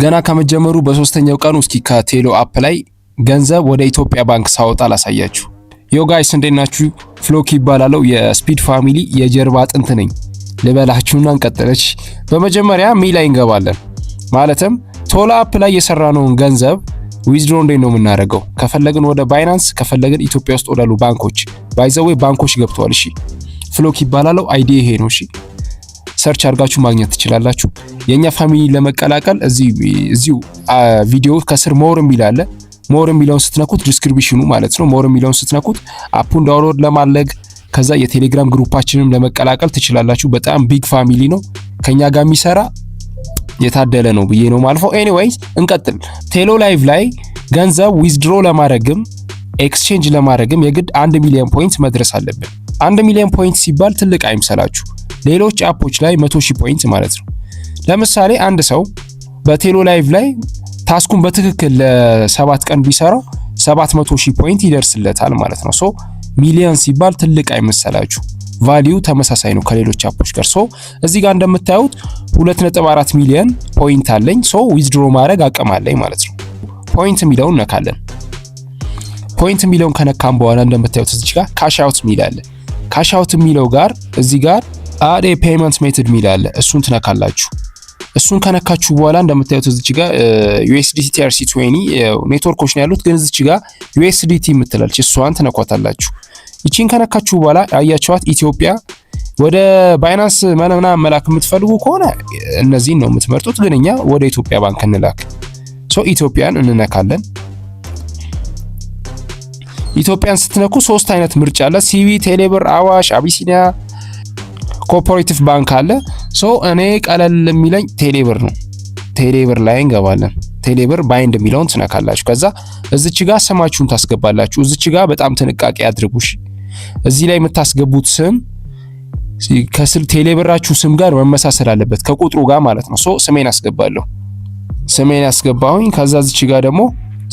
ገና ከመጀመሩ በሶስተኛው ቀኑ እስኪ ከቴሎ app ላይ ገንዘብ ወደ ኢትዮጵያ ባንክ ሳወጣ ላሳያችሁ። Yo guys፣ እንዴት ናችሁ? ፍሎክ እባላለው፣ የ Speed Family የጀርባ አጥንት ነኝ ልበላችሁና እንቀጥለች። በመጀመሪያ me ላይ እንገባለን። ማለትም ቶላ app ላይ የሰራነውን ገንዘብ withdraw እንዴት ነው የምናደርገው? ከፈለግን ወደ Binance፣ ከፈለግን ኢትዮጵያ ውስጥ ወዳሉ ባንኮች። By the way ባንኮች ገብተዋል። እሺ፣ ፍሎክ እባላለው። ID ይሄ ነው። እሺ፣ search አድርጋችሁ ማግኘት ትችላላችሁ። የኛ family ለመቀላቀል እዚሁ ቪዲዮ ከስር more የሚል አለ። More የሚለውን ስትነኩት፣ description ኑ ማለት ነው። More የሚለውን ስትነኩት app ኡን download ለማድረግ፣ ከዛ የቴሌግራም group ኣችንም ለመቀላቀል ትችላላችሁ። በጣም big family ነው። ከኛ ጋር የሚሰራ የታደለ ነው ብዬ ነው ማልፈው። Anyways እንቀጥል። ቴሎ Live ላይ ገንዘብ withdraw ለማድረግም exchange ለማድረግም የግድ 1 ሚሊዮን point መድረስ አለብን። 1 ሚሊዮን point ሲባል ትልቅ አይምሰላችሁ። ሌሎች app ኦች ላይ 100,000 point ማለት ነው። ለምሳሌ አንድ ሰው በቴሎ Live ላይ task ኡን በትክክል ለ7 ቀን ቢሰራው 700,000 point ይደርስለታል ማለት ነው። So ሚሊዮን ሲባል ትልቅ አይምሰላችሁ። Value ተመሳሳይ ነው ከሌሎች app ኦች ጋር። So እዚህ ጋር እንደምታዩት 2.4 ሚሊዮን point አለኝ። So withdraw ማድረግ አቅም አለኝ ማለት ነው። Point የሚለውን እነካለን። Point የሚለውን ከነካን በኋላ እንደምታዩት እዚህ ጋር cash out የሚል አለ። Cash out የሚለው ጋር እዚህ ጋር add payment method የሚል አለ። እሱን ትነካላችሁ። እሱን ከነካችሁ በኋላ እንደምታዩት እዚች ጋር USDT TRC20 ኔትወርኮች ነው ያሉት፣ ግን እዚች ጋር USDT የምትላለች፣ እሷን ትነኳታላችሁ። ይቺን ከነካችሁ በኋላ አያችኋት ኢትዮጵያ። ወደ Binance ምናምን መላክ የምትፈልጉ ከሆነ እነዚህን ነው የምትመርጡት። ግን እኛ ወደ ኢትዮጵያ ባንክ እንላክ። So ኢትዮጵያን እንነካለን። ኢትዮጵያን ስትነኩ ሶስት አይነት ምርጫ አለ። CBE፣ ቴሌብር፣ አዋሽ፣ አቢሲኒያ፣ Cooperative ባንክ አለ። So እኔ ቀለል የሚለኝ ቴሌብር ነው። ቴሌብር ላይ እንገባለን። ቴሌብር bind የሚለውን ትነካላችሁ። ከዛ እዚች ጋር ስማችሁን ታስገባላችሁ። እዚች ጋር በጣም ጥንቃቄ አድርጉሽ። እዚህ ላይ የምታስገቡት ስም ከስል ቴሌብራችሁ ስም ጋር መመሳሰል አለበት፣ ከቁጥሩ ጋር ማለት ነው። So ስሜን አስገባለሁ። ስሜን አስገባሁኝ። ከዛ እዚች ጋር ደግሞ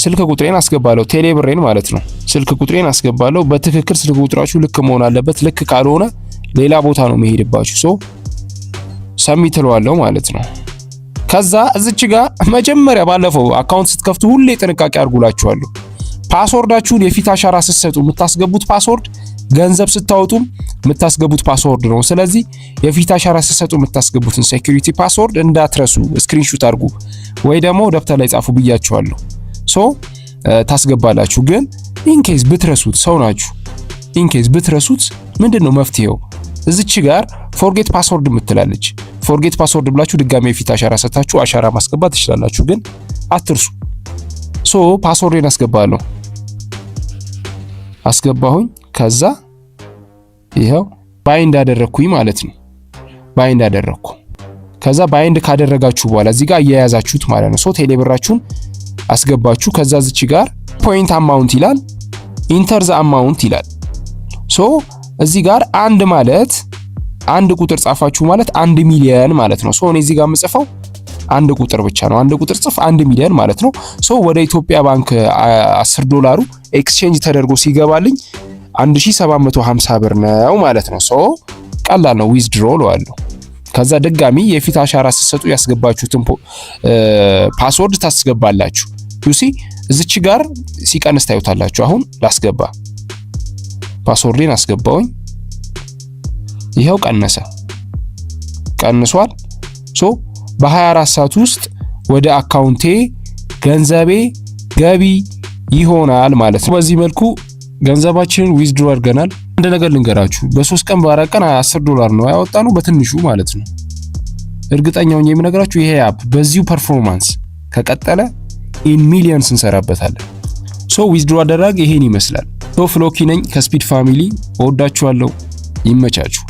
ስልክ ቁጥሬን አስገባለሁ። ቴሌብሬን ማለት ነው። ስልክ ቁጥሬን አስገባለሁ። በትክክል ስልክ ቁጥራችሁ ልክ መሆን አለበት። ልክ ካልሆነ ሌላ ቦታ ነው የሚሄድባችሁ። So submit እለዋለሁ ማለት ነው። ከዛ እዚች ጋር መጀመሪያ ባለፈው account ስትከፍቱ ሁሌ ጥንቃቄ አድርጉላችኋለሁ። Password ኣችሁን የፊት አሻራ ስትሰጡ የምታስገቡት password ገንዘብ ስታወጡም የምታስገቡት password ነው። ስለዚህ የፊት አሻራ ስትሰጡ የምታስገቡትን security password እንዳትረሱ፣ screenshot አድርጉ ወይ ደግሞ ደብተር ላይ ጻፉ ብያችኋለሁ። So ታስገባላችሁ። ግን in case ብትረሱት፣ ሰው ናችሁ፣ in case ብትረሱት ምንድን ነው መፍትሄው? እዚች ጋር forget password የምትላለች። Forget password ብላችሁ ድጋሚ የፊት አሻራ ሰታችሁ አሻራ ማስገባት ትችላላችሁ። ግን አትርሱ። So password ኤን አስገባለሁ። አስገባሁኝ። ከዛ ይኸው bind አደረግኩኝ ማለት ነው። Bind አደረግኩ። ከዛ bind ካደረጋችሁ በኋላ እዚህ ጋር እየያዛችሁት ማለት ነው። So ቴሌብራችሁን አስገባችሁ። ከዛ እዚች ጋር point amount ይላል፣ enter the amount ይላል። So እዚህ ጋር አንድ ማለት፣ አንድ ቁጥር ጻፋችሁ ማለት 1 ሚሊየን ማለት ነው። So እኔ እዚህ ጋር የምጽፈው አንድ ቁጥር ብቻ ነው። አንድ ቁጥር ጽፍ 1 ሚሊየን ማለት ነው። So ወደ ኢትዮጵያ ባንክ 10 ዶላሩ exchange ተደርጎ ሲገባልኝ 1750 ብር ነው ማለት ነው። So ቀላል ነው። Withdraw እለዋለሁ። ከዛ ድጋሚ የፊት አሻራ ስትሰጡ ያስገባችሁትን password ታስገባላችሁ። You see፣ እዚች ጋር ሲቀንስ ታዩታላችሁ። አሁን ላስገባ፣ password ኤን አስገባውኝ። ይኸው ቀነሰ፣ ቀንሷል። So በ24 ሰዓት ውስጥ ወደ account ኤ ገንዘቤ ገቢ ይሆናል ማለት ነው። በዚህ መልኩ ገንዘባችንን withdraw አድርገናል። አንድ ነገር ልንገራችሁ፣ በ3 ቀን በ4 ቀን 10 ዶላር ነው ያወጣነው በትንሹ ማለት ነው። እርግጠኛ ሆኜ የምነግራችሁ ይሄ app በዚሁ performance ከቀጠለ in millions እንሰራበታለን። So withdraw አደራረግ ይሄን ይመስላል። So ፍሎኪ ነኝ ከ Speed Family፣ እወዳችኋለሁ። ይመቻችሁ።